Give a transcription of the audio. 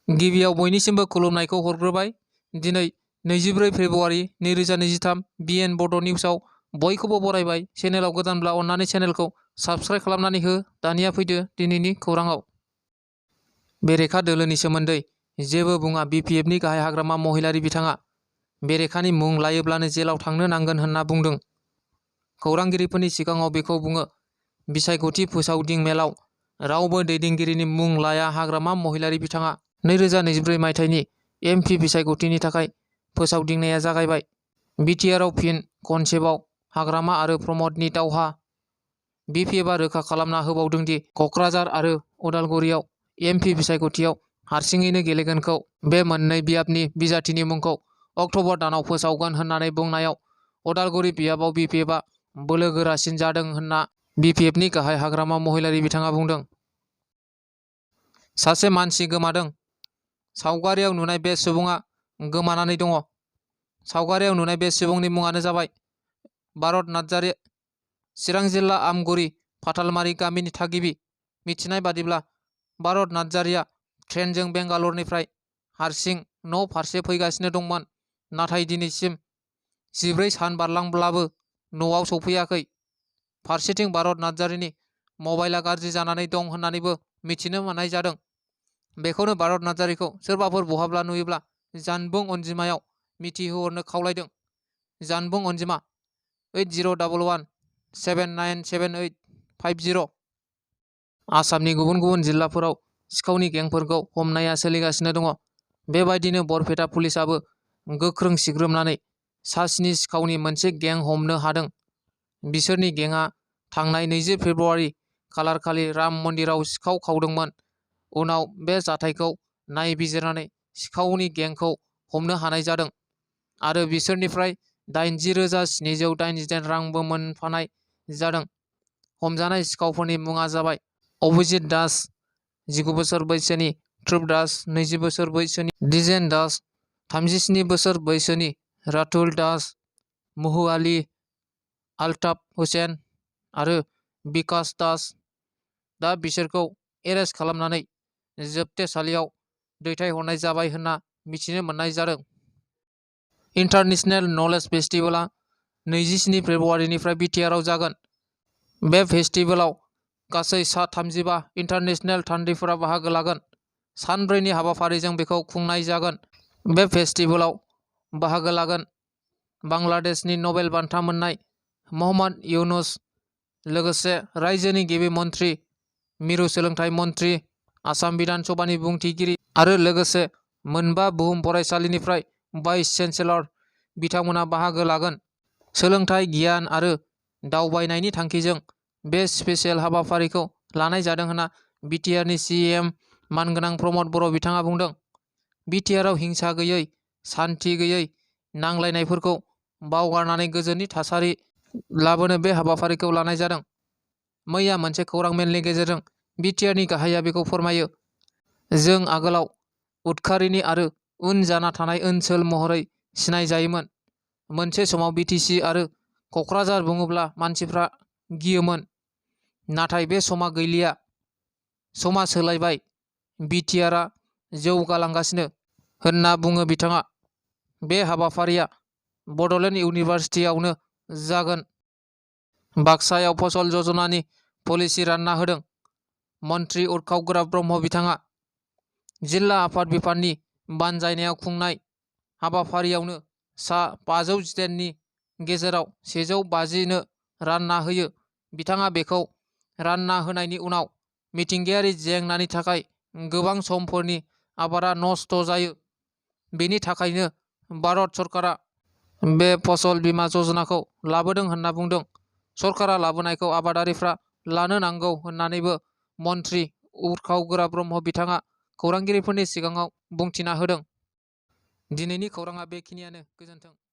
गिबियाव बयनिसिमबो खुलुमनायखौ हरग्रोबाय। दिनै 24 फेब्रुआरि 2023 BN बड' निउसाव बयखौबो बरायबाय। चेनेलाव गोदानब्ला अन्नानै चेनेलखौ साबस्क्राइब खालामनानै हो। दानिया फैदो दिनैनि खौराङाव। बेरेखा दोलोनि सोमोन्दै जेबो बुङा BPFनि गाहाय हाग्रामा महिलारि बिथाङा बेरेखानि मुं लायोब्लानो जेलाव थांनो नांगोन होनना बुंदों। खौरांगिरिफोरनि सिगाङाव बेखौ बुङो। बिसायख'थि फोसावदिं मेलाव रावबो दैदेनगिरिनि मुं लाया हाग्रामा महिलारि बिथाङा 2024 मायथाइनि MP बिसायख'थिनि थाखाय फोसावदिंनाया जागायबाय। BTRआव फिन खनसेबाव हाग्रामा आरो प्रमदनि दावहा। BPFआ रोखा खालामना होबावदों दि क'क्राझार आरो उदालगुरियाव MP बिसायख'थियाव हारसिङैनो गेलेगोनखौ। बे मोननै बियाबनि बिजाथिनि मुंखौ अक्ट'बर दानाव फोसावगोन होननानै बुंनायाव उदालगुरि बियाबाव BPFआ बोलो गोरासिन जादों होनना BPFनि गाहाय हाग्रामा महिलारि बिथाङा बुंदों। सासे मानसि गोमादों। सावगारियाव नुनाय बे सुबुङा गोमानानै दङ। सावगारियाव नुनाय बे सुबुंनि मुङानो जाबाय भारत नार्जारि, चिरां जिल्ला आमगुरि फाथालमारि गामिनि थागिबि। मिथिनाय बादिब्ला भारत नार्जारिया ट्रेनजों बेंगालरनिफ्राय हारसिं न' फारसे फैगासिनो दंमोन। नाथाय दिनैसिम 14 सान बारलांब्लाबो न'आव सौफैयाखै। फारसेथिं भारत नार्जारिनि मबाइला गाज्रि जानानै दं होननानैबो मिथिनो मोननाय जादों। बेखौनो भारत नार्जारिखौ सोरबाफोर बहाब्ला नुयोब्ला जानबुं अनजिमायाव मिथिहोहरनो खावलायदों। जानबुं अनजिमा 8011797850। आसामनि गुबुन गुबुन जिल्लाफोराव सिखावनि गेंफोरखौ हमनाया सोलिगासिनो दङ। बेबायदिनो बरपेटा पुलिसाबो गोख्रों सिग्रोमनानै सा-7 सिखावनि मोनसे गें हमनो हादों। बिसोरनि गेंआ थांनाय 20 फेब्रुआरि खालारखालि राम मन्दिराव सिखाव खावदोंमोन। उनाव बे जाथायखौ नायबिजिरनानै सिखावनि गेंखौ हमनो हानाय जादों आरो बिसोरनिफ्राय 80,788 रांबो मोनफानाय जादों। हमजानाय सिखावफोरनि मुङा जाबाय अभिजित दास 19 बोसोर बैसोनि, ध्रुब दास 20 बोसोर बैसोनि, दिजेन दास 37 बोसोर बैसोनि, रातुल दास, मुहु आली, आल्ताफ हुसेन आरो बिकास दास। दा बिसोरखौ एरेस्ट खालामनानै जोबथेसालियाव दैथायहरनाय जाबाय होनना मिथिनो मोननाय जादों। इन्टारनेशनेल नलेज फेस्टिवलआ 27 फेब्रुआरिनिफ्राय BTRआव जागोन। बे फेस्टिवलाव गासै सा 35 इन्टारनेशनेल थान्दैफोरा बाहागो लागोन। सानब्रैनि हाबाफारिजों बेखौ खुंनाय जागोन। बे फेस्टिवलाव बाहागो लागोन बांलादेशनि नबेल बान्था मोननाय मोहम्मद इउनुस, लोगोसे रायजोनि गिबि मन्थ्रि, मिरु सोलोंथाइ मन्थ्रि, आसाम बिधान सभानि बुंथिगिरि आरो लोगोसे मोनबा बुहुम फरायसालिनिफ्राय भाइस चेन्सेलर बिथांमोना बाहागो लागोन। सोलोंथाइ, गियान आरो दावबायनायनि थांखिजों बे स्पेशेल हाबाफारिखौ लानाय जादों होनना BTRनि CEM मानगोनां प्रमद बर' बिथाङा बुंदों। BTRआव हिंसा गैयै, सान्थि गैयै, नांलायनायफोरखौ बावगारनानै गोजोननि थासारि लाबोनो बे हाबाफारिखौ लानाय जादों। मैया मोनसे खौरां मेलनि गेजेरजों BTRनि गाहाया बेखौ फोरमायो। जों आगोलाव उदखारिनि आरो उन जाना थानाय ओनसोल महरै सिनायजायोमोन। मोनसे समाव BTC आरो क'क्राझार बुङोब्ला मानसिफ्रा गियोमोन। नाथाय बे समा गैलिया। समा सोलायबाय। BTRआ जौगालांगासिनो होनना बुङो बिथाङा। बे हाबाफारिया बड'लेण्ड इउनिभारसिटियावनो जागोन। बाक्सायाव फसल यजनानि पलिसि रानना होदों मन्थ्रि उर्खाव गोराब ब्रह्म बिथाङा। जिल्ला आफाद बिफाननि बानजायनायाव खुंनाय हाबाफारियावनो सा 500 स्टेटनि गेजेराव 150 नो रानना होयो। बिथाङा बेखौ रानना होनायनि उनाव मिथिंगायारि जेंनानि थाखाय गोबां समफोरनि आबादा नस्थ' जायो। बेनि थाखायनो भारत सरकारा बे फसल बीमा यजनाखौ लाबोदों होनना बुंदों। सरकारा लाबोनायखौ आबादारिफ्रा लानो नांगौ होननानैबो मन्थ्रि उर्खाव गोराब ब्रह्म बिथाङा खौरांगिरिफोरनि सिगाङाव बुंथिना होदों। दिनैनि खौराङा बेखिनियानो। गोजोन्थों।